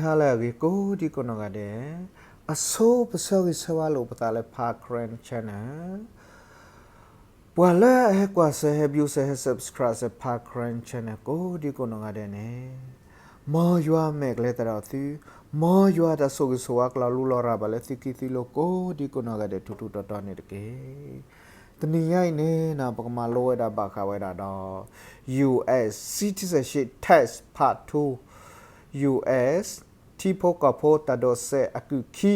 တၢ်လၢအဂ့ၤကိးဒံကိးနီၢ်ဂၤဒဲး, အဆိပဆၢဂ့ၤဆၢဝါလိာ်ပသးလၢ Pah Karen Channel ပှၤလၢအဟဲကွၢ်စဲး ဟဲ view စဲး ဟဲ subscribe စဲး Pah Karen Channel ကိးဒံကိးနီၢ်ဂၤဒဲးန့ၣ်, မ်ယွၤမဲာ်ကျဲသဒီးသု, မ်ယွၤတၢ်ဆိၣ်ဂ့ၤဆိၣ်ဝါကလီၤလူလီၤရၤဘၣ်လၢသုခံသုလိၤ ကိးဒံကိးနီၢ်ဂၤဒဲး ထူထူတီတီန့ၣ်တက့ၢ်. တနံၤညါအံၤန့ၣ် ပကမၤလိဝဲဒၣ်ဘၣ်ဃးဝဲဒၣ်ဒီး US Citizenship Test Part Two, US ထံဖိကီၢ်ဖိတၢ်ဒိးစဲးအကုၢ်ခံ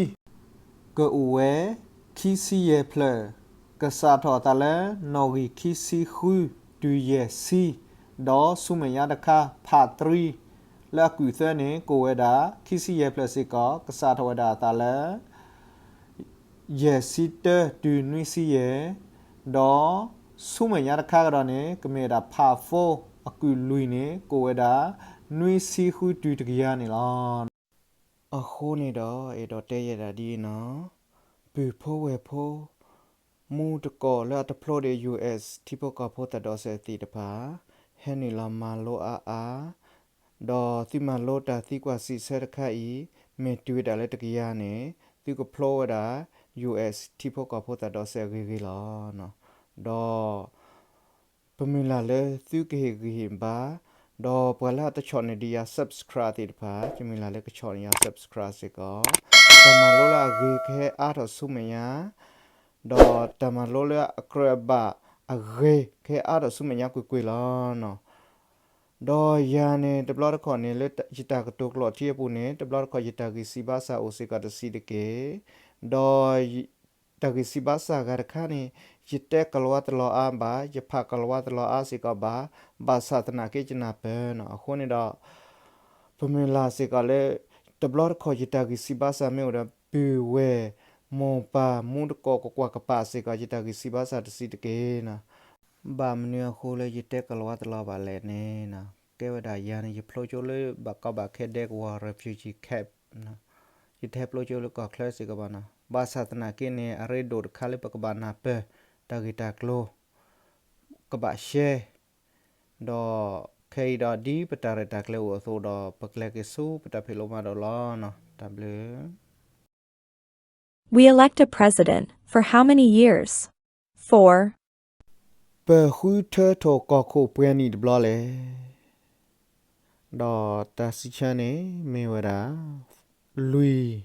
ကအိၣ်ဝဲ ခံဆံယဲၢ်ဖျၢၣ်, ကစးထီၣ်အသးလၢနီၣ်ဂံၢ်ခံဆံဃုတုၤယဲၢ်ဆံ, ဒီးဆူမဲာ်ညါတခါ Part Three လၢအကုၢ်သၢန့ၣ် ကအိၣ်ဝဲဒၣ် ခံဆံယဲၢ်ဖျၢၣ်စ့ၢ်ကီး ကစးထီၣ်ဝဲဒၣ်အသးလၢ ယဲၢ်ဆံတၢတုၤနွံဆံယဲၢ်, ဒီးဆူမဲာ်ညါတခါကဒီးန့ၣ် ကမ့ၢ်ဝဲဒၣ် Part Four အကုၢ်လွံၢ်န့ၣ် ကအိၣ်ဝဲဒၣ် နွံဆံဃုတုၤတကယၤန့ၣ်လီၤ. အဃိန့ၣ်ဒီး အဲၣ်ဒိးတဲယဲဒၣ်ဒ်အံၤနီၤ, ပုၢ်ဖိဝဲၢ်ဖိ မူတကိးလၢအတဖျိဒီး US ထံဖိကီၢ်ဖိတၢ်ဒိးစဲးသ့ၣ်တဖၣ် ဟဲနုာ်လီၤမၤလိအါအါ, ဒီးသုမၤလိတၢ်သံကွၢ်စံးဆၢတခါအံၤ မ့ၢ်တုၤဝဲဒၣ်လၢတကယၤန့ၣ် သုကဖျိဝဲဒၣ် US ထံဖိကီၢ်ဖိတၢ်ဒိးစဲးအဂ့ၤဂ့ၤလီၤ. ဒီး ပမုၢ်လၢ်လၢသုကဟ့ၣ်ဂံၢ်ဟ့ၣ်ဘါ, ဒီးပှၤလၢအတဆီၣ်န့ၢ်ဒံးယၤ subscribe သ့ၣ်တဖၣ် ယမုၢ်လၢ်လၢကဆီၣ်န့ၢ်ယၤ subscribe စ့ၢ်ကီး, တၢ်မၤလိလၢအဂ့ၤကဟဲအါထီၣ်ဆူမဲာ်ညါ, ဒီးတၢ်မၤလိလၢအကြၢးအဘၣ်အဂ့ၤ ကဟဲအါထီၣ်ဆူမဲာ်ညါကွ့ၢ်ကွ့ၢ်လီၤ. ဒီးယၤန့ၣ် တဘျီတခီၣ်န့ၣ် လၢယတၢ်ကတိၤကျိာ်ထံအပူၤန့ၣ် တဘျီတခီၣ်ယတၢ်ဂံၢ်စံးဘါစၢ်အိၣ်စ့ၢ်ကီးတဆံးတက့ၢ်, ဒီး တၢ်ဂံၢ်စံးဘါစၢ်ဂၤတခါန့ၣ် ယတဲကလီၤဝါတလီၤအါဘၣ်, ယဖးကလီၤဝါတလီၤအါစ့ၢ်ကီးဘၣ်, ဘၣ်ဆၣ်သနာ်က့ယနၢ်ပၢၢ်နီၤ. အဃိန့ၣ်ဒီး ပမုၢ်လၢ်စ့ၢ်ကီးလၢ တဘျီတခီၣ်ယတၢ်ဂံၢ်စံးဘါစၢ်မ့ၢ်အိၣ်ဒီး ပုၢ်ဝဲၢ်မိၢ်ပၢ်မူတကိးကကွၢ်ကပာ်စ့ၢ်ကီး ယတၢ်ဂံၢ်စံးဘါစၢ်တဆံးတက့ၢ်နီၤ. ဘၣ်မနုၤအဃိလၢယတဲကလီၤဝါတလီၤဘၣ်လဲၣ်န့ၣ်နီၤ, ကဲဝဲဒၣ်ယၤန့ၣ် ယဖျိကၠိလၢဘၣ်ကီဘၣ်ခဲဒဲကဝီၤ refugee camp နီၤ, ယတဟဲဖျိကၠိလၢကီၢ်ချၢစ့ၢ်ကီးဘၣ်နီၤ. ဘၣ်ဆၣ်သနာ်က့န့ၣ် အရ့ဒိၣ်တခါလၢပကဘၣ်နၢ်ပၢၢ် တၢ်ဂ့ၢ်တၢ်ကျိၤ ကဘၣ်ရှဲ, ဒီးခဲအံၤဒီးဒ်ပတၢ်ရဲၣ်တၢ်ကျဲၤအိၣ်အသိးဒီး ပကျဲၤက့ၤဆူပတၢ်ဖံးလိမၤဒိးလီၤနီၤ. တၢ်ဘျုး We elect a president for how many years? Four. ပဃုထၢထီၣ်ကီၢ်ခိၣ်ပှဲၤနံၣ်တဘျီလဲၣ်. ဒီးတၢ်စံးဆၢန့ၣ်မ့ၢ်ဝဲဒၣ် လွံၢ်,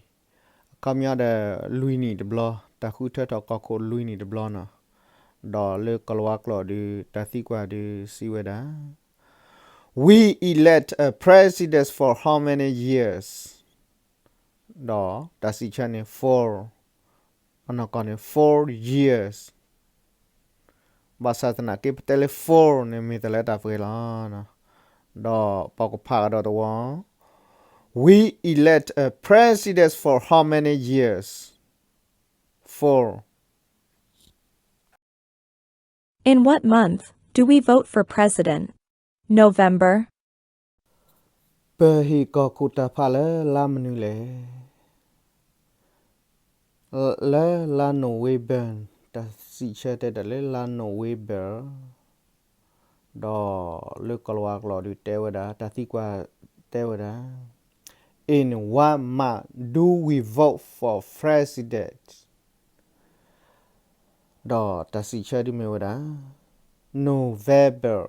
အခီပညီဒီးလွံၢ်နံၣ်တဘျီ, တၢ်ဃုထၢထီၣ်ကီၢ်ခိၣ်လွံၢ်နံၣ်တဘျီနီၤ. ဒီးလၢကလၤဝါကျိာ်ဒုး တၢ်သံကွၢ်ဒုးစံးဝဲဒၣ် We elect a president for how many years? ဒီးတၢ်စံးဆၢန့ၣ် four, အနီၢ်ကီၢ်န့ၣ် four years. ဘၣ်ဆၣ်သနာ်က့ ပတဲလၢ four န့ၣ် မ့ၢ်တၢ်လၢတၢ်ပှဲၤလီၤ. ဒီးပကဖးကဒီးတဝီ, We elect a president for how many years? Four. In what month do we vote for president? November. ပဟ့ၣ်ကီၢ်ခိၣ်တၢ်ဖးလၢလါမနုၤလဲၣ်. လၢလါ November, တၢ်စံးဆၢတဲဒၣ်လၢလါ November, ဒီးလၢကီၤလၤဝါကျိာ်ဒုးတဲဝဲဒၣ်, တၢ်သံကွၢ်တဲဝဲဒၣ်, In what month do we vote for president? ဒီးတၢ်စံးဆၢဒုးမ့ၢ်ဝဲဒၣ် November,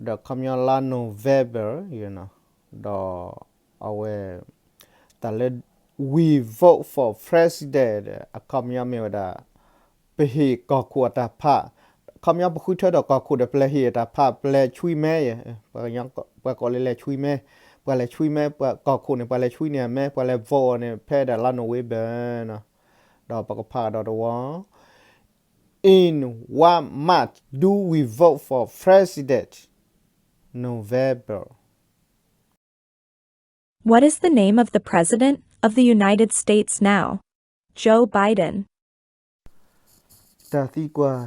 ဒီးအခီပညီလါ November, ဒီးအဝဲ တၢ်လၢ we vote for president အခီပညီမ့ၢ်ဝဲဒၣ် ပဟ့ၣ်ကီၢ်ခိၣ်အတၢ်ဖး, အခီပညီပဃုထၢထီၣ်ကီၢ်ခိၣ်ဒီး ပလဲၤဟ့ၣ်အတၢ်ဖး, ပလဲၤဆွံမဲ, ပှၤကိးလၢလဲၤဆွံမဲ, ပှၤလဲၤဆွံမဲ, ပှၤကီၢ်ခိၣ်န့ၣ် ပှၤလဲၤဆွံန့ၢ်အမဲ, ပှၤလဲၤ vote အီၤန့ၣ် ဖဲဒၣ်လါ November နီၤ. ဒီးပကဖးကဒီးတဝီ, In what month do we vote for president? November. What is the name of the president of the United States now? Joe Biden. တၢ်သံကွၢ်,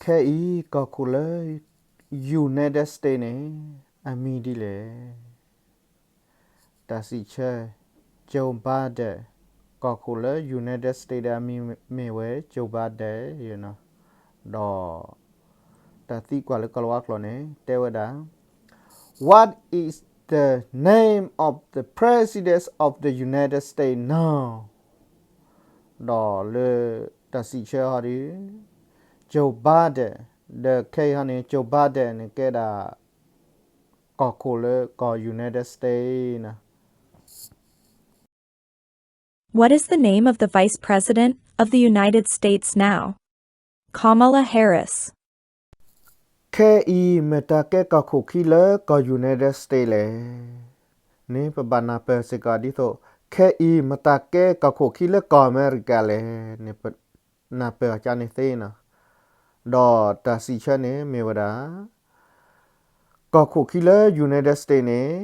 ခဲအံၤ ကီၢ်ခိၣ်လၢ United States န့ၣ် အမံၤဒ်လဲၣ်. တၢ်စံးဆၢ, Joe Biden, ကီၢ်ခိၣ်လၢ United States အမံၤမ့ၢ်ဝဲ Joe Biden, ဒီးတၢ်သံကွၢ်လၢကီၤလၤဝါကျိာ်န့ၣ် တဲဝဲဒၣ်, What is the name of the President of the United States now? ဒီးလၢတၢ်စံးဆၢဟီဒ် Joe Biden, ဒီးခဲအံၤဟီန့ၣ် Joe Biden န့ၣ်ကဲဒၣ် ကီၢ်ခိၣ်လၢကီၢ် United States န့ၣ် What is the name of the Vice President of the United States now? Kamala Harris. ခဲအံၤ မတၤကဲကီၢ်ခိၣ်ခံလၢကီၢ် United States လဲၣ်န့ၣ် ပဘၣ်နၢ်ပၢၢ်စ့ၢ်ကီးဒ်သိး ခဲအံၤ မတၤကဲကီၢ်ခိၣ်ခံလၢကီၢ်အမဲရကၤလဲၣ်န့ၣ် ပနၢ်ပၢၢ်အီၤကန့ၣ်သ့နီၤ. ဒီးတၢ်စံးဆၢန့ၣ်မ့ၢ်ဝဲဒၣ် ကီၢ်ခိၣ်ခံလၢ United States န့ၣ်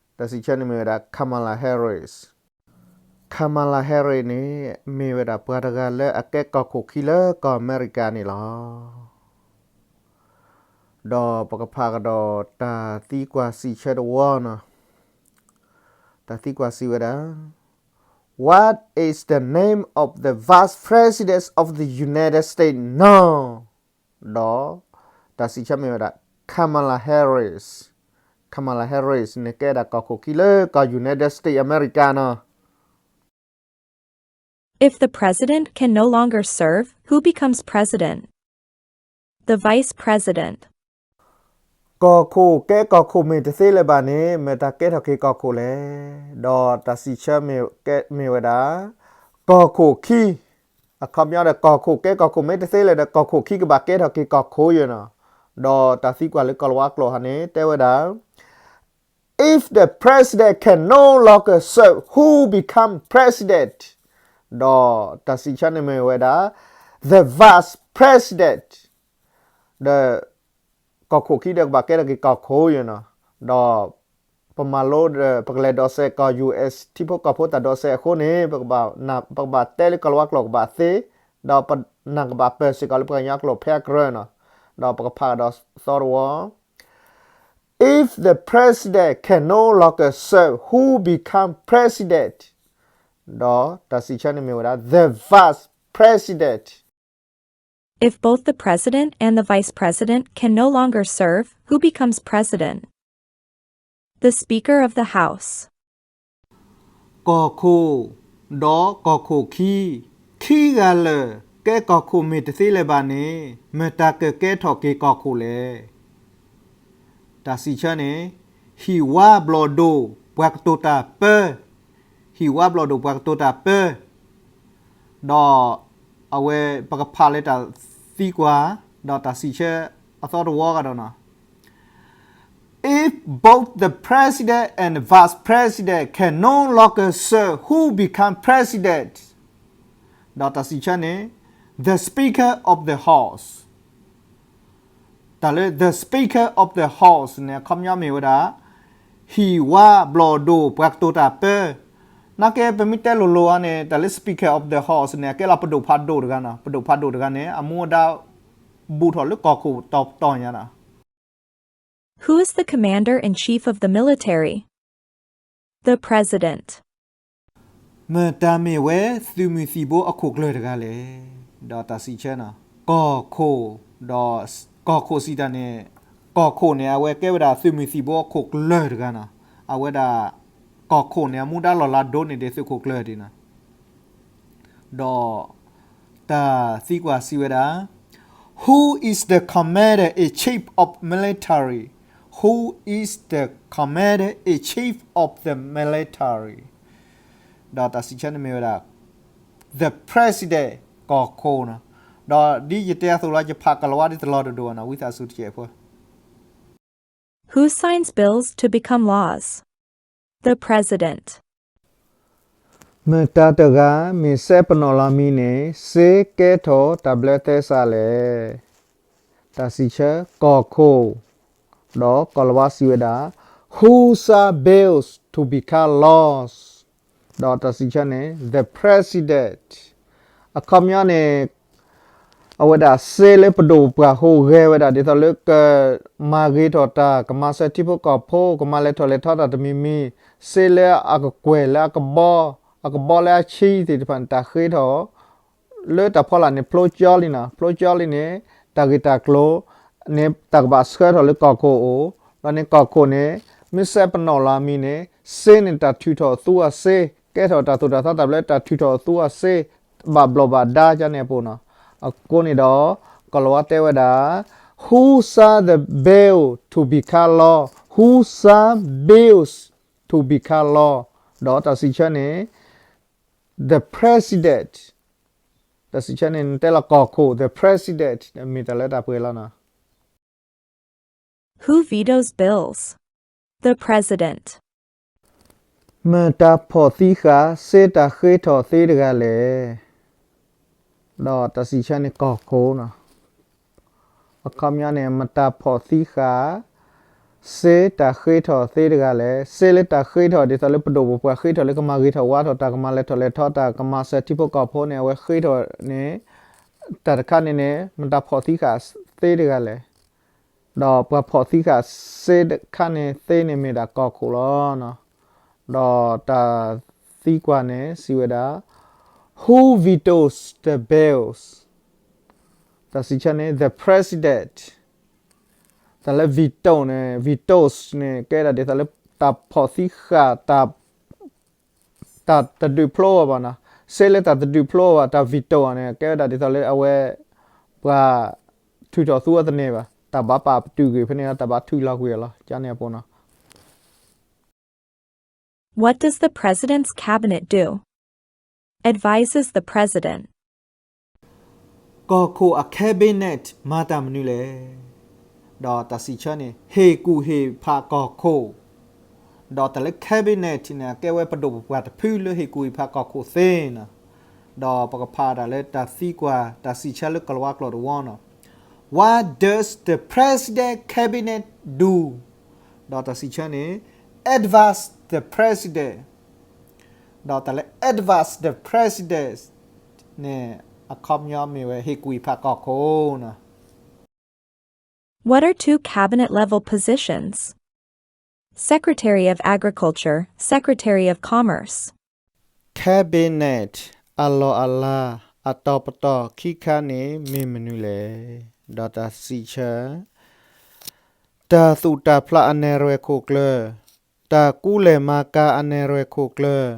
တၢ်စံးဆၢန့ၣ်မ့ၢ်ဝဲဒၣ် Kamala Harris. Kamala Harris န့ၣ် မ့ၢ်ဝဲဒၣ်ပှၤတဂၤလၢအကဲကီၢ်ခိၣ်ခံလၢကီၢ်အမဲရကၤန့ၣ်လီၤ. ဒီးပကဖးကဒီးတၢ်သံကွၢ်စံးဆၢတဝီနီၤ. တၢ်သံကွၢ်စံးဝဲဒၣ် What is the name of the Vice President of the United States now? ဒီးတၢ်စံးဆၢမ့ၢ်ဝဲဒၣ် Kamala Harris. Kamala Harris န့ၣ်ကဲဒၣ်ကီၢ်ခိၣ်ခံလၢကီၢ် United States အမဲရကၤနီၤ. If the president can no longer serve, who becomes president? The vice president. ကီၢ်ခိၣ်ကဲကီၢ်ခိၣ်မ့ၢ်တသ့လၢၤဘၣ်န့ၣ် မတၤကဲထီၣ်က့ၤကီၢ်ခိၣ်လဲၣ်. ဒီးတၢ်စံးဆၢမ့ၢ်ဝဲဒၣ် ကီၢ်ခိၣ်ခံ အခီပညီဒီး ကီၢ်ခိၣ်ကဲကီၢ်ခိၣ်မ့ၢ်တသ့လၢၤဒီး ကီၢ်ခိၣ်ခံကဘၣ်ကဲထီၣ်က့ၤကီၢ်ခိၣ်ယဲနီၤ. ဒီးတၢ်သံကွၢ်လၢကိၤလၤဝါကျိာ်ဟီန့ၣ် တဲဝဲဒၣ် If the president can no longer serve, who become president? ဒီးတၢ်စံးဆၢန့ၣ်မ့ၢ်ဝဲဒၣ် the vice president. ဒီးကီၢ်ခိၣ်ခံဒီးကဘၣ်ကဲထီၣ်က့ၤကီၢ်ခိၣ်ယဲနီၤ. ဒီးပမၤလိဒီး ပကလဲၤဒိးစဲးကီၢ် U S ထံဖိကီၢ်ဖိတၢ်ဒိးစဲးအဃိန့ၣ် ပကဘၣ်တဲလၢကိၤလၤဝါကျိာ်ကဘၣ်သ့, ဒီးပနၢ်ကဘၣ်ပၢၢ်စ့ၢ်ကီးလၢပှၤကညီကျိာ်ဖဲအကြၢးနီၤ. ဒီးပကဖးကဒီးသီတဝီ If the president can no longer serve, who become president? ဒီးတၢ်စံးဆၢန့ၣ်မ့ၢ်ဝဲဒၣ် the vice president. If both the president and the vice president can no longer serve, who becomes president? The Speaker of the House. ကီၢ်ခိၣ် ဒီးကီၢ်ခိၣ်ခံ ခံဂၤလၢာ် ကဲကီၢ်ခိၣ်မ့ၢ်တသ့လၢၤဘၣ်န့ၣ် မတၤကကဲထီၣ်က့ၤကီၢ်ခိၣ်လဲၣ်. တၢ်စံးဆၢန့ၣ် ဟံၣ်ဝါဘျီၣ်ဒိၣ်ပှၤကတိၤတၢ်ပၢ, ဟံၣ်ဝါဘျီၣ်ဒိၣ်ပှၤကတိၤတၢ်ပၢ. ဒီးအဝဲပကဖးလၢတၢ်သံကွၢ် ဒီးတၢ်စံးဆၢအသီတဝီကဒီးနီၤ. If both the president and the vice president can no longer serve, who become president? ဒီးတၢ်စံးဆၢန့ၣ် the Speaker of the House. တၢ်လၢ the Speaker of the House န့ၣ် အခီပညီမ့ၢ်ဝဲဒၣ် ဟံၣ်ဝါဘျီၣ်ဒိၣ်ပှၤကတိၤတၢ်ပၢ. နာ်က့ ပမ့ၢ်တဲလိၤလိၤအံၤန့ၣ် တၢ်လၢ Speaker of the House န့ၣ် အကဲလီၤပဒိၣ်ဖးဒိၣ်တဂၤနီၤ. ပဒိၣ်ဖးဒိၣ်တဂၤန့ၣ် အမူအဒါဘူးထီၣ်လၢကီၢ်ခိၣ်တီတီညါနီၤ. Who is the commander in chief of the military? The president. မတၤမ့ၢ်ဝဲသုးမုၢ်သံၣ်ဘိအခိၣ်ကျၢၢ်တဂၤလဲၣ်. ဒီးတၢ်စံးဆၢနီၤ ကီၢ်ခိၣ်, ဒီးကီၢ်ခိၣ်စံးတၢ်န့ၣ်, ကီၢ်ခိၣ်န့ၣ် အဝဲကဲဝဲဒၣ်သုးမုၢ်သံၣ်ဘိအခိၣ်ကျၢၢ်တဂၤနီၤ. အဝဲဒၣ် ကီၢ်ခိၣ်န့ၣ် အမူဒါလီၤလးဒိၣ်န့ၢ်ဒံးသုးခိၣ်ကျၢၢ်ဒံးနီၤ. ဒီးတၢ်သံကွၢ်စံးဝဲဒၣ် Who is the commander in chief of military? Who is the commander in chief of the military? ဒီးတၢ်စံးဆၢန့ၣ်မ့ၢ်ဝဲဒၣ် the president ကီၢ်ခိၣ်နီၤ. ဒီးဒ်ယတဲအသိးလီၤ ယဖးကိၤလၤဝါဒ်တလီၤဒိၣ်ဒိၣ်နီၤ ဝံသးစူၤတကဲးဖိ Who signs bills to become laws? The president. မတၤတဂၤမ့ၢ်စဲပနီၣ်လီၤမံၤန့ၣ် စ့ကဲထီၣ်တၢ်ဘျၢသဲစးလဲၣ်. တၢ်စံးဆၢ ကီၢ်ခိၣ်, ဒီးကိၤလၤဝါစံးဝဲဒၣ် Who signs bills to become laws? ဒီးတၢ်စံးဆၢန့ၣ် the president. အခီပညီန့ၣ် အဝဲဒၣ်စ့လၢပဒိၣ်ပပှၢ်ဟူးဂဲၤဝဲဒၣ် ဒ်သိးလၢကမၤဂ့ၤထီၣ်တၢ် ကမၤစၢၤထံဖိကီၢ်ဖိ ကမၤလဲၤထီၣ်လဲၤထီတၢ်တမံၤမံၤ, စ့လၢအကကွဲၢ်လၢအကဘီ, အကဘီလၢအဆံးသ့ၣ်တဖၣ်န့ၣ် တၢ်ဃ့ထီၣ် လၢတၢ်ဖီလာ်န့ၣ် ဖျိကၠီလံနီၤ. ဖျိကၠီလံန့ၣ် တၢ်ဂ့ၢ်တၢ်ကျိၤန့ၣ် တၢ်ကဘၣ်ဆှၢထီၣ်လၢကီၢ်ခိၣ်အအိၣ်, ဒီးန့ၣ်ကီၢ်ခိၣ်န့ၣ် မ့ၢ်စဲးပနီၣ်လီၤအမံၤန့ၣ် စ့န့ၣ်တၢ်ထုးထီၣ်အသူအစ့, ကဲထီၣ်တၢ်သိၣ်တၢ်သီတၢ်ဘျၢတၢ်ထုးထီၣ်အသူအစ့, ဘၣ်ဘျီးဘၣ်ဒါကန့ၣ်အပူၤနီၤ. အဃိန့ၣ်ဒီး ကိၤလၤဝါတဲဝဲဒၣ် Who signed the bill to become law? Who signed bills to become law? ဒီးတၢ်စံးဆၢန့ၣ် the president. တၢ်စံးဆၢန့ၣ် နတဲလီၤကီၢ်ခိၣ် the president မ့ၢ်တၢ်လၢတၢ်ပှဲၤလီၤနီၤ. Who vetoes bills? The president. မတၤဖီၣ်သံဃာ် စ့တၢ်ဃ့ထီၣ်သ့တဂၤလဲၣ်. ဒီးတၢ်စံးဆၢန့ၣ်ကီၢ်ခိၣ်နီၤ. အခီပညီန့ၣ် မတၤဖီၣ်သံဃာ် စ့တၢ်ဃ့ထီၣ်သ့တဂၤလဲၣ်. စ့လၢတၢ်ဃ့ထီၣ် ဒ်သိးလၢပဒိၣ်ပပှၢ်ဃ့ထီၣ်လၢကမၤဂ့ၤထီၣ်ဝါထီၣ်တၢ် ကမၤလဲၤထီၣ်လဲၤထီတၢ် ကမၤစၢၤထံဖိကီၢ်ဖိန့ၣ် အဝဲဃ့ထီၣ်န့ၣ် တၢ်တခါန့ၣ်န့ၣ် မတၤဖီၣ်သံဃာ်သ့တဂၤလဲၣ်. ဒီးပှၤဖီၣ်သံဃာ်စ့တခါန့ၣ်သ့န့ၣ်မ့ၢ်ဒၣ်ကီၢ်ခိၣ်လီၤ. ဒီးတၢ်သံကွၢ်န့ၣ် စံးဝဲဒၣ် Who vetoes the bills? တၢ်စံးဆၢန့ၣ် the president. တၢ်လၢ veto န့ၣ် vetoes န့ၣ် ကဲဒၣ်ဒ်သိးလၢတၢ်ဖီၣ်သံဃာ် တၢ် တၢ်တဒုးဖျိအီၤဘၣ်နီၤ. စ့လၢတၢ်တဒုးဖျိအီၤဘၣ် တၢ် veto အီၤန့ၣ် ကဲဝဲဒၣ်ဒ်သိးလၢအဝဲ ပှၤထုးထီၣ်သူအီၤတန့ၢ်ဘၣ်. တၢ်ဘၣ်ပာ်ပတုာ်ကွံာ်ဖဲန့ၣ်လီၤ တၢ်ဘၣ်ထုးလီၤကွံာ်အီၤလီၤ ကန့ၣ်အပူၤနီၤ. What does the president's cabinet do? Advises the president. ကီၢ်ခိၣ်အ cabinet မၤတၢ်မနုၤလဲၣ်. ဒီးတၢ်စံးဆၢန့ၣ် ဟ့ၣ်ကူၣ်ဟ့ၣ်ဖးကီၢ်ခိၣ်. ဒီးတၢ်လၢ cabinet န့ၣ် အကဲဝဲပဒိၣ်ပပှၢ်တဖုလၢဟ့ၣ်ကူၣ်ဟ့ၣ်ဖးကီၢ်ခိၣ်သ့နီၤ. ဒီးပကဖးဒၣ်လၢတၢ်သံကွၢ် တၢ်စံးဆၢလၢကီၤလၤဝါကျိာ်တဝီနီၤ. What does the president cabinet do? ဒီးတၢ်စံးဆၢန့ၣ် advise the president. ဒီးတၢ်လၢ advise the president န့ၣ် အခီပညီမ့ၢ်ဝဲဟ့ၣ်ကူၣ်ဟ့ၣ်ဖးကီၢ်ခိၣ်နီၤ. What are two cabinet level positions? Secretary of Agriculture, Secretary of Commerce. Cabinet အလီၢ်အလၤ အတီၤပတီၢ်ခံခါန့ၣ်မ့ၢ်မနုၤလဲၣ်. ဒီးတၢ်စံးဆၢ တၢ်သူၣ်တၢ်ဖျးအနဲၣ်ရွဲၣ်ခိၣ်ကျၢၢ်, တၢ်ကူလဲၢ်မၤကၤအနဲၣ်ရွဲၣ်ခိၣ်ကျၢၢ်,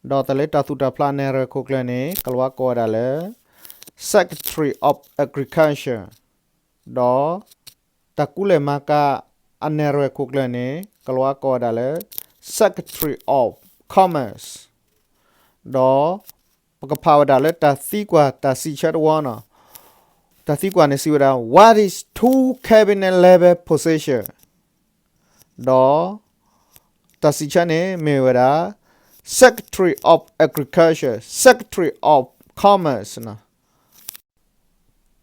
ဒီးတၢ်လၢတၢ်သူၣ်တၢ်ဖျးအနဲၣ်ရွဲၣ်ခိၣ်ကျၢၢ်န့ၣ် ကလၤဝါကိးဝဲဒၣ်လၢ Secretary of Agriculture, ဒီးတၢ်ကူလဲၢ်မၤကၤအနဲၣ်ရွဲၣ်ခိၣ်ကျၢၢ်န့ၣ် ကလၤဝါကိးဝဲဒၣ်လၢ Secretary of Commerce, ဒီးပကဖးဝဲဒၣ်လၢတၢ်သံကွၢ်တၢ်စံးဆၢတဝီနီၤ. တၢ်သံကွၢ်န့ၣ်စံးဝဲဒၣ် What is two cabinet level position? ဒီးတၢ်စံးဆၢန့ၣ်မ့ၢ်ဝဲဒၣ် Secretary of Agriculture, Secretary of Commerce နီၤ.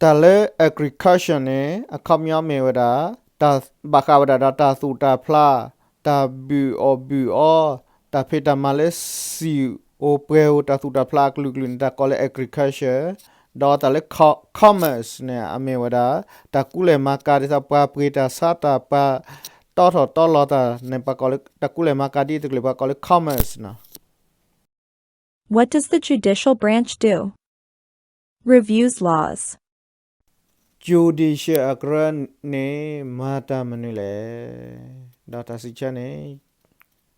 တၢ်လၢ agriculture န့ၣ် အခီပညီမ့ၢ်ဝဲဒၣ် တၢ်ဘၣ်ဃးဝဲဒၣ်ဒီးတၢ်သူၣ်တၢ်ဖျး, တၢ်ဘုၣ်အီၣ်ဘုၣ်အီ, တၢ်ဖံးတၢ်မၤလၢစံၣ်ဧိၤပှဲၤဧိၤ တၢ်သူၣ်တၢ်ဖျးအကလုာ်ကလုာ်န့ၣ် တၢ်ကိးလၢ agriculture, ဒီးတၢ်လၢ co-, commerce န့ၣ် အမ့ၢ်ဝဲဒၣ် တၢ်ကူလဲၢ်မၤကၤဒ်သိးပှၤပှ့ၤတၢ်ဆါတၢ် ပှၤတီထီၣ်တီလီၤတၢ်န့ၣ် ပှၤကိးလၢ တၢ်ကူလဲၢ်မၤကၤဒ်အံၤတကလုာ် ပှၤကိးလၢ commerce နီၤ. What does the judicial branch do? Reviews laws. Judicial အကရၢန့ၣ် မၤတၢ်မနုၤလဲၣ်. ဒီးတၢ်စံးဆၢန့ၣ်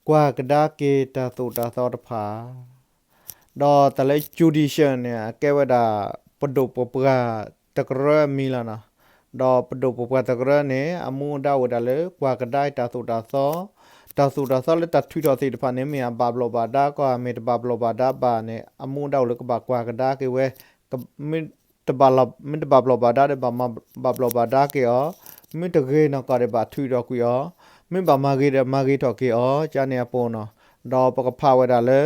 ကွၢ်ကဒါက့ၤတၢ်သိၣ်တၢ်သီတဖၣ်, ဒီးတၢ်လၢ judicial န့ၣ် အကဲဝဲဒၣ် ပဒိၣ်ပပှၢ်တကရၢအမံၤလီၤနီၤ. ဒီးပဒိၣ်ပပှၢ်တကရၢန့ၣ် အမူဒါအိၣ်ဝဲဒၣ်လၢ ကွၢ်ကဒါတၢ်သိၣ်တၢ်သီ, တၢ်သိၣ်တၢ်သီလၢတၢ်ထုးထီၣ်သ့ၣ်တဖၣ်န့ၣ် မ့ၢ်အဘၣ်ဘျီးဘၣ်ဒါကီး မ့ၢ်တဘၣ်ဘျီးဘၣ်ဒါဘၣ်န့ၣ် အမူဒါအိၣ်လၢကဘၣ်ကွၢ်ကဒါက့ၤဝဲ, မ့ၢ်တဘၣ်လီၤ, မ့ၢ်တဘၣ်ဘျီးဘၣ်ဒါဒီး ဘၣ်မၤ, ဘၣ်ဘျီးဘၣ်ဒါက့ၤအီၤ, မ့ၢ်တဂ့ၤနီၢ်ကီၢ်ဒီး ဘၣ်ထုးထီၣ်ကွံာ်အီၤ, မ့ၢ်ဘၣ်မၤဂ့ၤဒီး မၤဂ့ၤထီၣ်က့ၤအီၤ ကန့ၣ်အပူၤနီၤ. ဒီးပကဖးဝဲဒၣ်လၢ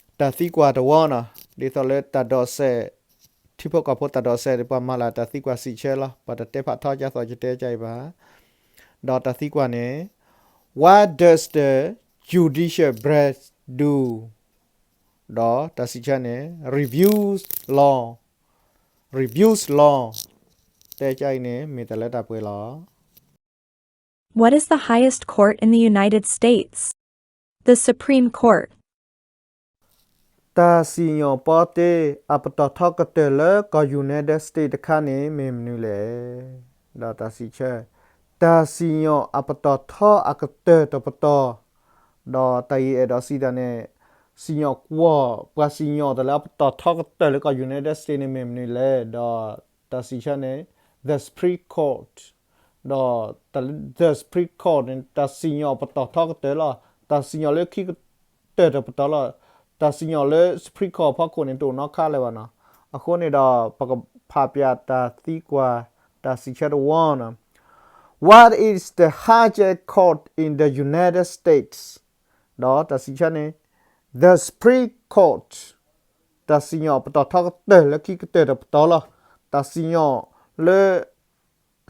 တၢ်သံကွၢ်တဝီနီၤ, ဒ်သိးလၢတၢ်ဒိးစဲး, ထံဖိကီၢ်ဖိတၢ်ဒိးစဲး ပှၤမၤလၢတၢ်သံကွၢ်စံးဆၢလီၤ. ပှၤတတဲဖးထီကသိး ယတဲကအံၤဘၣ်. ဒီးတၢ်သံကွၢ်န့ၣ် What does the judicial branch do? ဒီးတၢ်စံးဆၢန့ၣ် reviews law, reviews law တဲကအံၤန့ၣ် မ့ၢ်တၢ်လၢတၢ်ပှဲၤလီၤ. What is the highest court in the United States? The Supreme Court. တၢ်စံၣ်ညီၣ်ပီတ့အပတီၢ်ထီကတၢၢ်လၢကီၢ် United States တခါန့ၣ် မ့ၢ်မနုၤလဲၣ်. ဒီးတၢ်စံးဆၢ တၢ်စံၣ်ညီၣ်အပတီၢ်ထီအကတၢၢ်တပတီၢ်, ဒီးတၢ်အံၤအဲၣ်ဒိးစံးတၢ်န့ၣ် စံၣ်ညီၣ်ကွီၢ် ပှၤစံၣ်ညီၣ်တၢ်လၢအပတီၢ်ထီကတၢၢ်လၢကီၢ် United States န့ၣ်မ့ၢ်မနုၤလဲၣ်, ဒီးတၢ်စံးဆၢန့ၣ် the Supreme Court, ဒီးတၢ်လၢ the Supreme Court န့ၣ် တၢ်စံၣ်ညီၣ်အပတီၢ်ထီကတၢၢ်လီၤ. တၢ်စံၣ်ညီၣ်လၢခံကတၢၢ်တပတီၢ်လီၤ. တၢ်စံၣ်ညီၣ်လၢ Supreme Court အဖီခိၣ်န့ၣ် တအိၣ်နီတခါလၢၤဘၣ်နီၤ. အဃိန့ၣ်ဒီး ပကဖးပၠးတၢ်သံကွၢ် တၢ်စံးဆၢတဝီနီၤ. What is the highest court in the United States? ဒီးတၢ်စံးဆၢန့ၣ် the Supreme Court, တၢ်စံၣ်ညီၣ်အပတီၢ်ထီကတၢၢ်လၢခံကတၢၢ်တပတီၢ်လီၤ. တၢ်စံၣ်ညီၣ်လၢ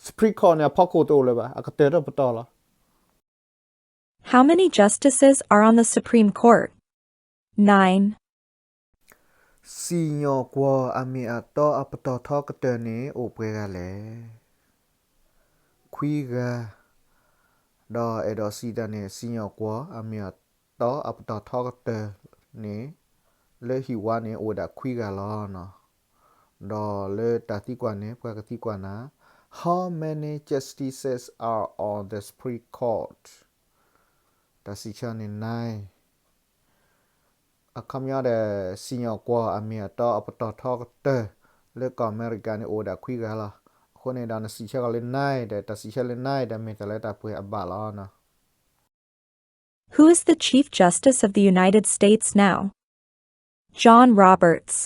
Supreme Court န့ၣ် အဖီခိၣ်တအိၣ်လၢၤဘၣ်, အကတၢၢ်တပတီၢ်လီၤ. How many justices are on the Supreme Court? Nine. စံၣ်ညီၣ်ကွီၢ်အမ့ၢ်အတီအပတီၢ်ထီကတၢၢ်န့ၣ် အိၣ်ပှဲၤဂၤလဲၣ်. ခွံဂၤ, ဒီးအဲၣ်ဒိးစံးတၢ်န့ၣ် စံၣ်ညီၣ်ကွီၢ်အမ့ၢ်အတီအပတီၢ်ထီကတၢၢ်န့ၣ် လၢဟံၣ်ဝါန့ၣ် အိၣ်ဝဲဒၣ်ခွံဂၤလီၤနီၤ. ဒီးလၢတၢ်သံကွၢ်န့ၣ် ပှၤကသံကွၢ်နၤ, How many justices are on the Supreme Court? တၢ်စံးဆၢန့ၣ် nine. အခီပညီဒီး စံၣ်ညီၣ်ကွီၢ်အမ့ၢ်အတီအပတီၢ်ထီကတၢၢ် လၢကီၢ်အမဲရကၤန့ၣ် အိၣ်ဝဲဒၣ်ခွံဂၤလီၤ. အဃိန့ၣ်ဒီး နစံးဆၢကီးလၢ nine ဒီး တၢ်စံးဆၢလၢ nine ဒီး မ့ၢ်တၢ်လၢတၢ်ပှဲၤအဘၣ်လီၤနီၤ. Who is the Chief Justice of the United States now? John Roberts.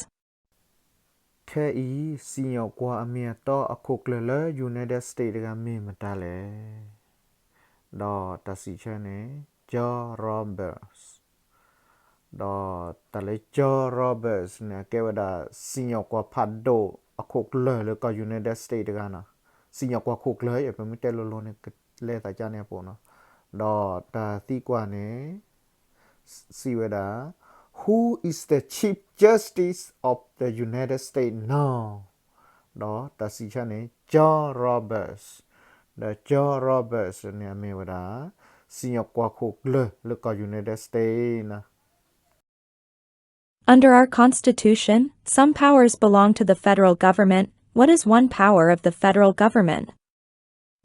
ခဲအံၤ စံၣ်ညီၣ်ကွီၢ်အမ့ၢ်အတီအခိၣ်ကျၢၢ်လၢ United States တဂၤမ့ၢ်မတၤလဲၣ်. ဒီးတၢ်စံးဆၢန့ၣ် John Roberts. ဒီးတၢ်လၢ John Roberts န့ၣ် အကဲဝဲဒၣ် စံၣ်ညီၣ်ကွီၢ်ဖးဒိၣ်အခိၣ်ကျၢၢ်လၢကီၢ် United States တဂၤနီၤ. စံၣ်ညီၣ်ကွီၢ်ခိၣ်ကျၢၢ် ပမ့ၢ်တဲလိၤလိၤန့ၣ် ကလဲၤသးကၢ်န့ၣ်အပူၤနီၤ. ဒီးတၢ်သံကွၢ်န့ၣ် စံးဝဲဒၣ်, Who is the Chief Justice of the United States now? ဒီးတၢ်စံးဆၢန့ၣ် John Roberts. ဒီး John Roberts န့ၣ် အမ့ၢ်ဝဲဒၣ် စံၣ်ညီၣ်ကွီၢ်ခိၣ်ကျၢၢ်လၢကီၢ် United States နီၤ. Under our Constitution, some powers belong to the federal government. What is one power of the federal government?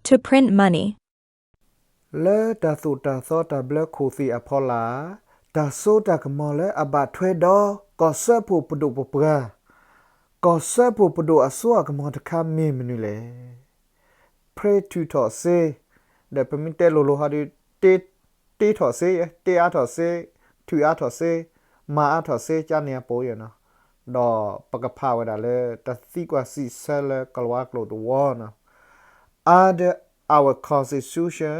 To print money. လၢတၢ်သိၣ်တၢ်သီတၢ်ဘျၢခိၣ်သ့ၣ်အဖီလာ်, တၢ်စိတၢ်ကမီၤလၢအဘၣ်ထွဲဒီးကီၢ်စၢဖှိၣ်ပဒိၣ်ပပှၢ်, ကီၢ်စၢဖှိၣ်ပဒိၣ်အစိအကမီၤတခါမ့ၢ်မနုၤလဲၣ်. ဖဲထုးထီၣ်စ့, ဒီးပမ့ၢ်တဲလိၤလိၤဟီဒီး တ့ထီၣ်စ့, တ့အါထီၣ်စ့, ထုးအါထီၣ်စ့, မၤအါထီၣ်စ့ ကန့ၣ်အပူၤနီၤ. ဒီးပကဖးဝဲဒၣ်လၢတၢ်သံကွၢ်စံးဆၢလၢကလၤဝါကျိာ်တဝီနီၤ. Under our Constitution,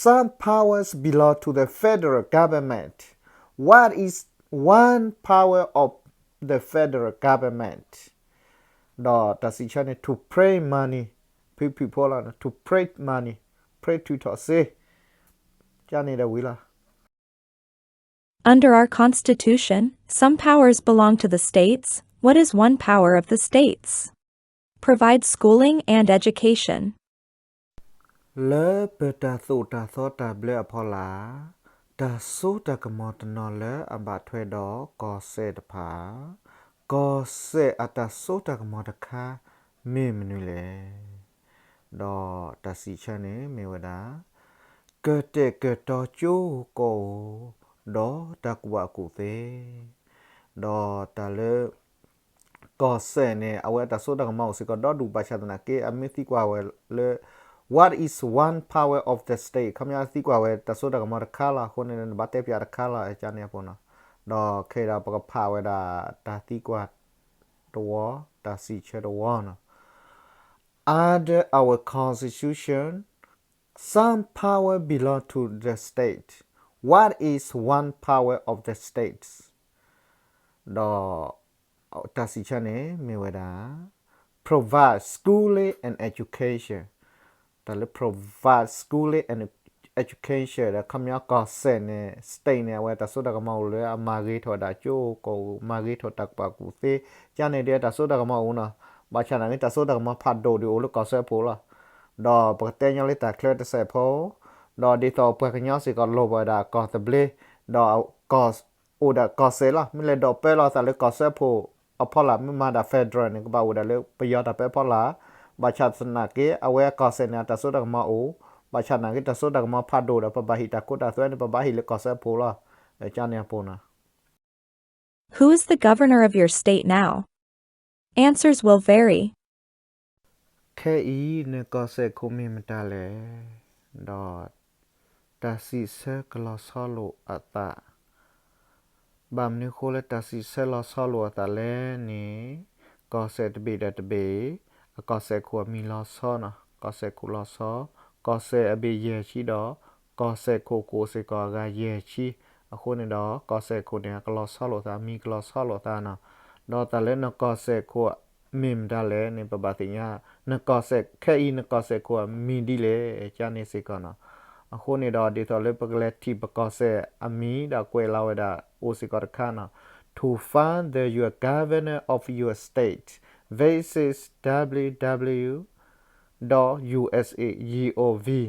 some powers belong to the federal government. What is one power of the federal government? ဒီးတၢ်စံးဆၢန့ၣ် to print money, ဖုဖုဖိလီၤ, to print money, print ထုးထီၣ်စ့, ကန့ၣ်ဒီးဝံၤလီၤ. Under our Constitution, some powers belong to the states. What is one power of the states? Provide schooling and education. လၢပတၢ်သိၣ်တၢ်သီတၢ်ဘျၢအဖီလာ်, တၢ်စိတၢ်ကမီၤတနီၤလၢအဘၣ်ထွဲဒီးကီၢ်စဲၣ်တဖၣ်, ကီၢ်စဲၣ်အတၢ်စိတၢ်ကမီၤတခါ မ့ၢ်မနုၤလဲၣ်. ဒီးတၢ်စံးဆၢန့ၣ်မ့ၢ်ဝဲဒၣ် ကတဲာ်ကတီၤကၠိကီၢ်ဧိၤ ဒီးတၢ်ကူၣ်ဘၣ်ကူၣ်သ့, ဒီးတၢ်လၢ ကီၢ်စဲၣ်န့ၣ် အဝဲအတၢ်စိတၢ်ကမီၤအိၣ်စ့ၢ်ကီးဒီဒူၣ် ဘၣ်ဆၣ်သနာ်က့ အမ့ၢ်သံကွၢ်ဝဲလၢ What is one power of the state? ခီပညီသံကွၢ်ဝဲတၢ်စိတၢ်ကမီၤတခါလီၤ. အဃိန့ၣ် နဘၣ်တဲပၠးတခါလီၤ ကန့ၣ်အပူၤနီၤ. ဒီးခဲအံၤဒီး ပကဖးဝဲဒၣ်တၢ်သံကွၢ်တဝီ, တၢ်စံးဆၢတဝီနီၤ. Under our Constitution, some power belong to the state. What is one power of the states? ဒီးတၢ်စံးဆၢန့ၣ်မ့ၢ်ဝဲဒၣ် provide schooling and education. တၢ်လၢ provide schooling and education ဒီး ခီပညီကီၢ်စဲၣ်န့ၣ် state န့ၣ် အဝဲတၢ်စိတၢ်ကမီၤအိၣ်လၢအမၤဂ့ၤထီၣ်ဝဲဒၣ်ကၠိကီၢ်ဧိၤ မၤဂ့ၤထီၣ်တၢ်ကူၣ်ဘၣ်ကူၣ်သ့ ကန့ၣ်ဒီး တၢ်စိတၢ်ကမီၤအိၣ်နီၤ. ဘၣ်ဆၣ်သနာ်က့ တၢ်စိတၢ်ကမီၤဖးဒိၣ်ဒုးအိၣ်လၢကီၢ်စၢဖှိၣ်လီၤ. ဒီးပကတဲညီလၢတၢ်ချၢတစဲးဖိ, ဒီးဒ်သိးပှၤကညီစ့ၢ်ကီးလိၣ်ဘၣ်ဝဲဒၣ်ကီၢ်သဘျ့, ဒီးကီၢ် အိၣ်ဒၣ်ကီၢ်စဲၣ်လီၤ. မ့ၢ်လဲၤဒိးပၢလီၤသးလၢကီၢ်စၢဖှိၣ်အဖီလာ် မ့ၢ်မၤဒၣ် federal န့ၣ် ကဘၣ်အိၣ်ဒၣ်လၢပယီၤတၢ်ပၢအဖီလာ်, ဘၣ်ဆၣ်သနာ်က့ အဝဲကီၢ်စဲၣ်န့ၣ် အတၢ်စိတၢ်ကမီၤအိၣ်, ဘၣ်ဆၣ်သနာ်က့ တၢ်စိတၢ်ကမီၤဖးဒိၣ်ဒီး ပဘၣ်ဟ့ၣ်တၢ်ခိတၢ်သွဲန့ၣ် ပဘၣ်ဟ့ၣ်လၢကီၢ်စဲၣ်ဖိလီၤ. ကန့ၣ်အပူၤနီၤ. Who is the governor of your state now? Answers will vary. ခဲအံၤ နကီၢ်စဲၣ်ခိၣ်မ့ၢ်မတၤလဲၣ်, ဒီး တၢ်စံးဆၢကလီၤဆီလိာ်အသး ဘၣ်မနုၤအဃိလၢတၢ်စံးဆၢလီၤဆီလိာ်အသးလဲၣ်န့ၣ်, ကီၢ်စဲၣ်တဘ့ၣ်ဒီးတဘ့ၣ် အကီၢ်စဲၣ်ခိၣ်အမံၤလီၤဆီနီၤ, ကီၢ်စဲၣ်ခိၣ်လီၤဆီ, ကီၢ်စဲၣ်အဘ့ၣ်ယဲၢ်ဆံဒီး ကီၢ်စဲၣ်ခိၣ်ကအိၣ်စ့ၢ်ကီးအဂၤယဲၢ်ဆံ, အဃိန့ၣ်ဒီး ကီၢ်စဲၣ်ခိၣ်န့ၣ် အကလီၤဆီလိာ်သး အမံၤကလီၤဆီလိာ်သးနီၤ, ဒီးတၢ်လၢနကီၢ်စဲၣ်ခိၣ်မ့ၢ်မတၤလဲၣ်န့ၣ် ပဘၣ်သ့ၣ်ညါ, နကီၢ်စဲၣ် ခဲအံၤနကီၢ်စဲၣ်ခိၣ်အမံၤဒ်လဲၣ် ကန့ၣ်စ့ၢ်ကီးနီၤ. အဃိန့ၣ်ဒီး ဒ်သိးလၢပကလဲၤထံၣ်ပကီၢ်စဲၣ်အမံၤ ဒီးကွဲးလီၤဝဲဒၣ်အိၣ်စ့ၢ်ကီးတခါနီၤ, to find the your governor of your state, visit www dot usa gov နီၤ, ဒီး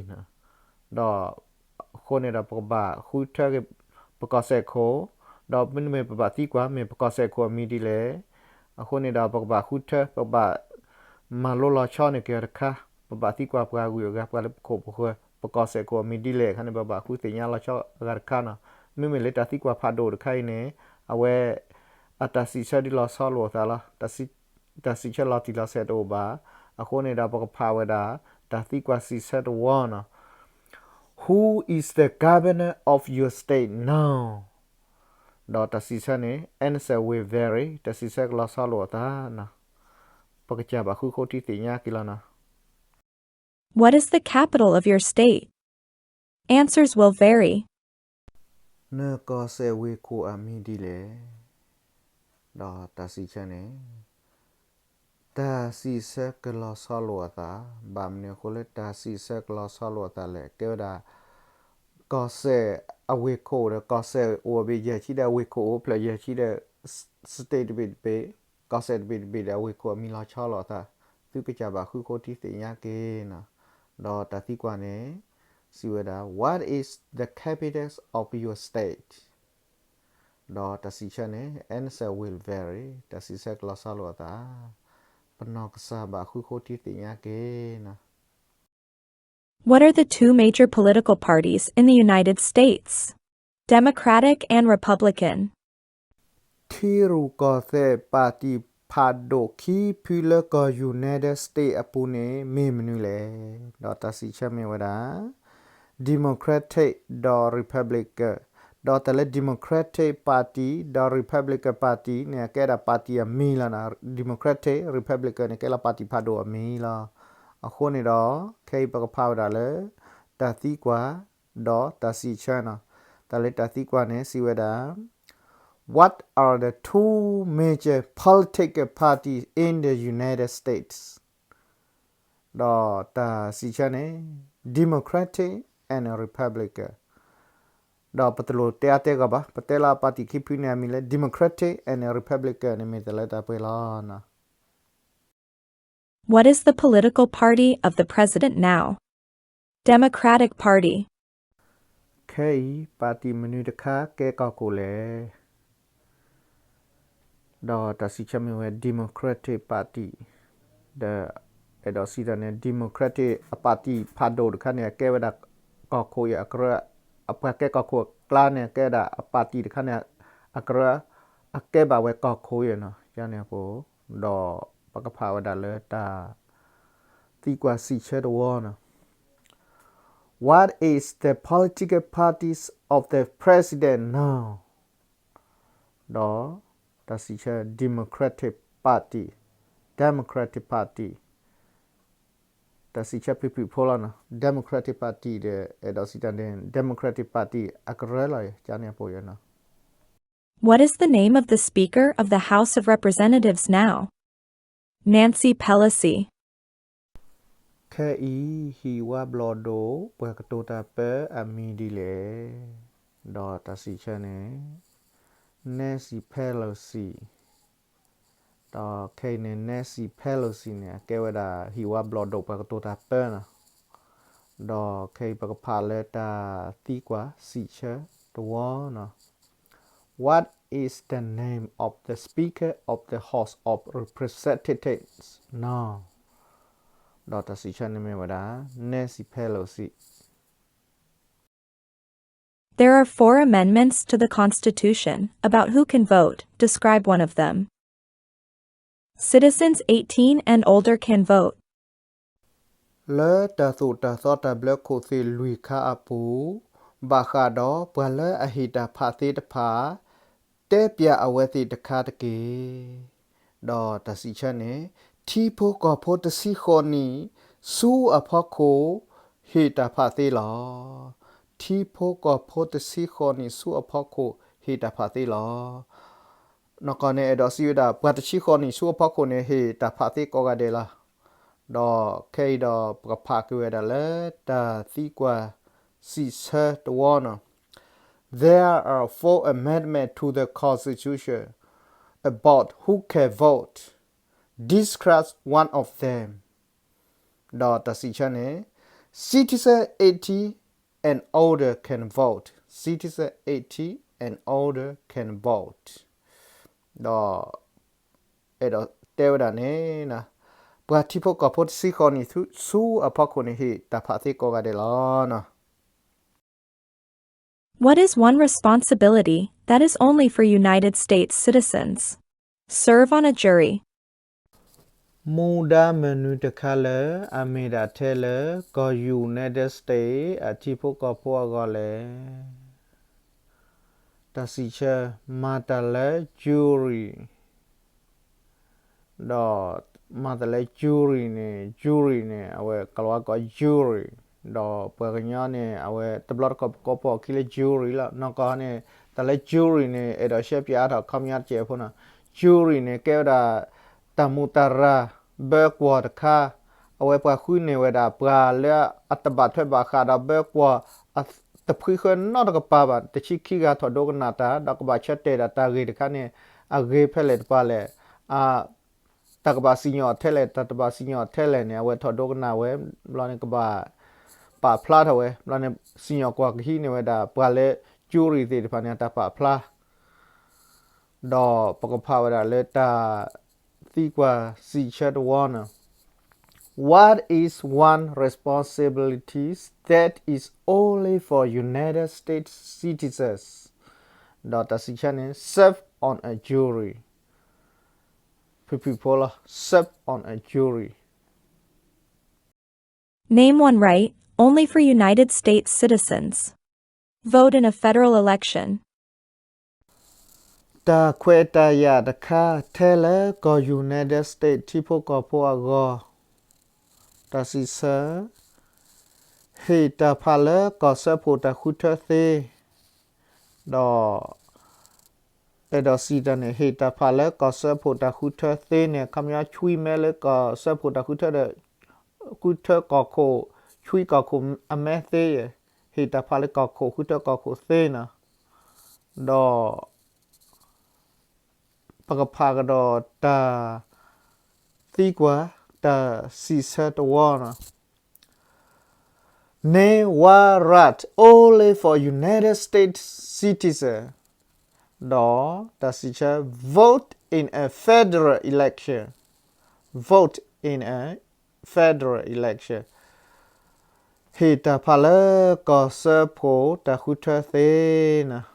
အဃိန့ၣ်ဒီး ပကဘၣ်ဃုထၢက့ၤ ပကီၢ်စဲၣ်ခိၣ်, ဒီးမ့တမ့ၢ်ပဘၣ်သံကွၢ် မ့ၢ်ပကီၢ်စဲၣ်ခိၣ်အမံၤဒ်လဲၣ်, အဃိန့ၣ်ဒီး ပကဘၣ်ဃုထၢ ပကဘၣ် မၤလိလီၤဆီန့ၣ်က့ၤတခါ, ပဘၣ်သံကွၢ်ပှၤဂုၤအဂၤ ပှၤလၢပခိၣ်ပဃၢၤ ပကီၢ်စဲၣ်ခိၣ်အမံၤဒ်လဲၣ်အခါန့ၣ် ပဘၣ်ဃုသ့ၣ်ညါလီၤဆီအဂၤတခါနီၤ. မ့မ့ၢ်လၢတၢ်သံကွၢ်ဖးဒိၣ်တခါအံၤန့ၣ် အဝဲ အတၢ်စံးဆၢဒ်လီၤဆီလိာ်အသးလီၤ. တၢ်စံးဆၢလီၤတံၢ်လီၤဆဲးတအိၣ်ဘၣ်. အဃိန့ၣ်ဒီး ပကဖးဝဲဒၣ် တၢ်သံကွၢ်စံးဆၢတဝီနီၤ, Who is the governor of your state now? ဒီးတၢ်စံးဆၢန့ၣ် answer will vary တၢ်စံးဆၢကလီၤဆီလိာ်အသးနီၤ. ပကစၢ်ဘၣ်ဃုဃိထံသ့ၣ်ညါက့ၤလီၤနီၤ. What is the capital of your state? Answers will vary. နကီၢ်စဲၣ်ဝ့ၢ်ခိၣ်အမံၤဒ်လဲၣ်. ဒီးတၢ်စံးဆၢန့ၣ် တၢ်စံးဆၢကလီၤဆီလိာ်အသး, ဘၣ်မနုၤအဃိလၢတၢ်စံးဆၢကလီၤဆီလိာ်အသးလဲၣ်. ကဲဝဲဒၣ် ကီၢ်စဲၣ်အဝ့ၢ်ခိၣ်ဒီး ကီၢ်စဲၣ်အိၣ်အဘ့ၣ်ယဲၢ်ဆံဒီး အဝ့ၢ်ခိၣ်အိၣ်ဖျၢၣ်ယဲၢ်ဆံဒီး state တဘ့ၣ်တဘ့ၣ်, ကီၢ်စဲၣ်တဘ့ၣ်တဘ့ၣ်ဒီး အဝ့ၢ်ခိၣ်အမံၤလီၤဆီလိာ်အသး, သုကစၢ်ဘၣ်ဃုဃိထံသ့ၣ်ညါက့ၤနီၤ. ဒီးတၢ်သံကွၢ်န့ၣ် စံးဝဲဒၣ် What is the capital of your state? ဒီးတၢ်စံးဆၢန့ၣ် answer will vary တၢ်စံးဆၢကလီၤဆီလိာ်အသး, ပနီၢ်ကစၢ်ဘၣ်ဃုဃိထံသ့ၣ်ညါက့ၤနီၤ. What are the two major political parties in the United States? Democratic and Republican. ထံရူၢ်ကီၢ်သဲးပၣ်တံၣ်ဖးဒိၣ်ခံဖုလၢကီၢ် United States အပူၤန့ၣ် မ့ၢ်မနုၤလဲၣ်. ဒီးတၢ်စံးဆၢမ့ၢ်ဝဲဒၣ် Democratic ဒီး Republican, ဒီးတၢ်လၢ Democratic Party ဒီး Republican Party န့ၣ် အကဲဒၣ်ပၣ်တံၣ်အမံၤလီၤနီၤ. Democratic Republican န့ၣ် ကဲလီၤပၣ်တံၣ်ဖးဒိၣ်အမံၤလီၤ. အဃိန့ၣ်ဒီး ခဲအံၤပကဖးဝဲဒၣ်လၢ တၢ်သံကွၢ် ဒီးတၢ်စံးဆၢနီၤ. တၢ်လၢတၢ်သံကွၢ်န့ၣ် စံးဝဲဒၣ် What are the two major political parties in the United States? ဒီးတၢ်စံးဆၢန့ၣ် Democratic and Republican, ဒီးပတလိၣ်တဲအါတဲဂီၢ်ဘၣ်, ပတဲလၢအပၣ်တံၣ်ခံဖုန့ၣ်အမံၤလၢ Democratic and Republican န့ၣ်မ့ၢ်တၢ်လၢတၢ်ပှဲၤလီၤ. What is the political party of the president now? Democratic Party. ခဲအံၤ ပၣ်တံၣ်မနုၤတခါကဲကီၢ်ခိၣ်လဲၣ်. ဒီးတၢ်စံးဆၢမ့ၢ်ဝဲ Democratic Party, ဒီးအဲၣ်ဒိးစံးတၢ်န့ၣ် Democratic အပၣ်တံၣ်ဖးဒိၣ်တခါန့ၣ် အကဲဝဲဒၣ်ကီၢ်ခိၣ်အံၤ အကရၢ, အပှၤကဲကီၢ်ခိၣ်အကျါန့ၣ် အကဲဝဲဒၣ်အပၣ်တံၣ်တခါန့ၣ် အကရၢ အကဲဘၣ်ဝဲကီၢ်ခိၣ်အံၤနီၤ. ယန့ၣ်အဃိ ဒီးပကဖးဝဲဒၣ်လၢတၢ် သံကွၢ်စံးဆၢတဝီနီၤ. What is the political parties of the president now? ဒီးတၢ်စံးဆၢ Democratic Party, Democratic Party, တၢ်စံးဆၢဖုၣ်ဖုၣ်ဖိလီၤနီၤ. Democratic Party ဒီး အဲၣ်ဒိးစံးတၢ်န့ၣ် Democratic Party အကရၢလီၤ. ယန့ၣ်အဃိနီၤ. What is the name of the Speaker of the House of Representatives now? Nancy Pelosi. ခဲအံၤ ဟံၣ်ဝါဘျီၣ်ဒိၣ် ပှၤကတိၤတၢ်ပၢအမံၤဒ်လဲၣ်. ဒီးတၢ်စံးဆၢန့ၣ် Nancy Pelosi, ဒီးခဲအံၤန့ၣ် Nancy Pelosi န့ၣ် အကဲဝဲဒၣ်ဟံၣ်ဝါဘျီၣ်ဒိၣ်ပှၤကတိၤတၢ်ပၢနီၤ. ဒီးခဲအံၤပကဖးလၢတၢ်သံကွၢ်စံးဆၢတဝီနီၤ. What is the name of the Speaker of the House of Representatives now? ဒီးတၢ်စံးဆၢန့ၣ်မ့ၢ်ဝဲဒၣ် Nancy Pelosi. There are four amendments to the Constitution about who can vote. Describe one of them. Citizens eighteen and older can vote. လၢတၢ်သိၣ်တၢ်သီတၢ်ဘျၢခိၣ်သ့ၣ်လွံၢ်ခါအပူၤ ဘၣ်ဃးဒီးပှၤလၢအဟ့ၣ်တၢ်ဖးသ့တဖၣ် တဲပၠးအဝဲသ့ၣ်တခါတက့ၢ်. ဒီးတၢ်စံးဆၢန့ၣ် ထံဖိကီၢ်ဖိတဆံဃိးနံၣ်ဆူအဖီခိၣ် ဟ့ၣ်တၢ်ဖးသ့လီၤ. ထံဖိကီၢ်ဖိတဆံဃိးနံၣ်ဆူအဖီခိၣ် ဟ့ၣ်တၢ်ဖးသ့လီၤ. နီၢ်ကီၢ်န့ၣ် အဲၣ်ဒိးစံးဝဲဒၣ် ပှၤတဆံဃိးနံၣ်ဆူအဖီခိၣ်န့ၣ် ဟ့ၣ်တၢ်ဖးသ့ကိးဂၤဒဲးလီၤ. ဒီးခဲအံၤဒီး ပကဖးက့ၤဝဲဒၣ်လၢ တၢ်သံကွၢ်စံးဆၢတဝီနီၤ. There are four amendments to the Constitution about who can vote. Describe one of them. ဒီးတၢ်စံးဆၢန့ၣ် Citizen eighty and older can vote. Citizen eighty and older can vote. ဒီး အဲၣ်ဒိးတဲဝဲဒၣ်န့ၣ် ပှၤထံဖိကီၢ်ဖိတဆံဃိးနံၣ်ဆူအဖီခိၣ်န့ၣ် ဟ့ၣ်တၢ်ဖးသ့ကိးဂၤဒဲးလီၤ. What is one responsibility that is only for United States citizens? Serve on a jury. မူဒါမနုၤတခါလၢအမ့ၢ်ဒၣ်ထဲလၢ ကီၢ် United States အထံဖိကီၢ်ဖိအဂီၢ်လဲၣ်. တၢ်စံးဆၢ မၤတၢ်လၢ jury ဒီး မၤတၢ်လၢ jury န့ၣ် jury န့ၣ် အဝဲကိၤလၤဝါကိး jury ဒီးပှၤကညီန့ၣ် အဝဲတဘျီတခီၣ်ကိးဖီၣ်အခံလၢ jury လီၤ. နီၢ်ကီၢ်န့ၣ် တၢ်လၢ jury န့ၣ် အဲၣ်ဒိးရှဲပၠးအါထီၣ် ခီပညီတကဲးဖိနီၤ. jury န့ၣ် ကဲဝဲဒၣ် တၢ်မူးတၢ်ရၢ် ဘၢကွီၢ်တခါ, အဝဲပှၤဃုန့ၢ်ဝဲဒၣ် ပှၤလၢအတဘၣ်ထွဲဘၣ်ဃးဒီးဘၢကွီၢ် တဖှံဃၢနီတကပၤဘၣ်, တဆံခံဂၤထီၣ်ဒိကနၣ်တၢ် ဒီးကဘၣ်ဆၢတဲာ်ဒၣ်တၢ်ဂ့ၢ်တခါန့ၣ် အဂ့ၤဖဲလဲၣ်တပၤလဲၣ်, တၢ်ကဘၣ်စံၣ်ညီၣ်ထဲလဲၣ် တၢ်တဘၣ်စံၣ်ညီၣ်ထဲလဲၣ်န့ၣ် အဝဲထီၣ်ဒိကနၣ်ဝဲ, ဘျီန့ၣ်ကဘၣ်ပာ်ဖျါထီၣ်ဝဲ, ဘျီန့ၣ် စံၣ်ညီၣ်ကွီၢ်ကဟံးန့ၢ်ဝဲဒၣ် ပှၤလၢ jury သ့ၣ်တဖၣ်န့ၣ် အတၢ်ပာ်ဖျါ ဒီးပကဖးဝဲဒၣ်လၢတၢ်သံကွၢ်စံးဆၢတဝီန့ၣ်, What is one responsibility that is only for United States citizens? ဒီးတၢ်စံးဆၢန့ၣ် serve on a jury. ဖုၣ်ဖုၣ်ဖိလီၤ, serve on a jury. Name one right only for United States citizens. Vote in a federal election. တၢ်ခွဲးတၢ်ယာ်တခါထဲလၢကီၢ် United States ထံဖိကီၢ်ဖိအဂီၢ်, တၢ်စံးဆၢ, ဟ့ၣ်တၢ်ဖးလၢကီၢ်စၢဖှိၣ်တၢ်ဃုထၢသ့, ဒီး အဲၣ်ဒိးစံးတၢ်န့ၣ် ဟ့ၣ်တၢ်ဖးလၢကီၢ်စၢဖှိၣ်တၢ်ဃုထၢသ့န့ၣ် ခီပညီဆွံမဲလၢကီၢ်စၢဖှိၣ်တၢ်ဃုထၢဒီး ဃုထၢကီၢ်ခိၣ်, ဆွံကီၢ်ခိၣ်အမဲသ့, ဟ့ၣ်တၢ်ဖးလၢကီၢ်ခိၣ် ဃုထၢကီၢ်ခိၣ်သ့န့ၣ်, ဒီး ပကဖးကဒီးတၢ်သံကွၢ် တၢ်စံးဆၢတဝီန့ၣ်, Name one right only for United States citizen. ဒီးတၢ်စံးဆၢ, vote in a federal election. Vote in a federal election. ဟ့ၣ်တၢ်ဖးလၢကီၢ်စၢဖှိၣ်တၢ်ဃုထၢသ့န့ၣ်.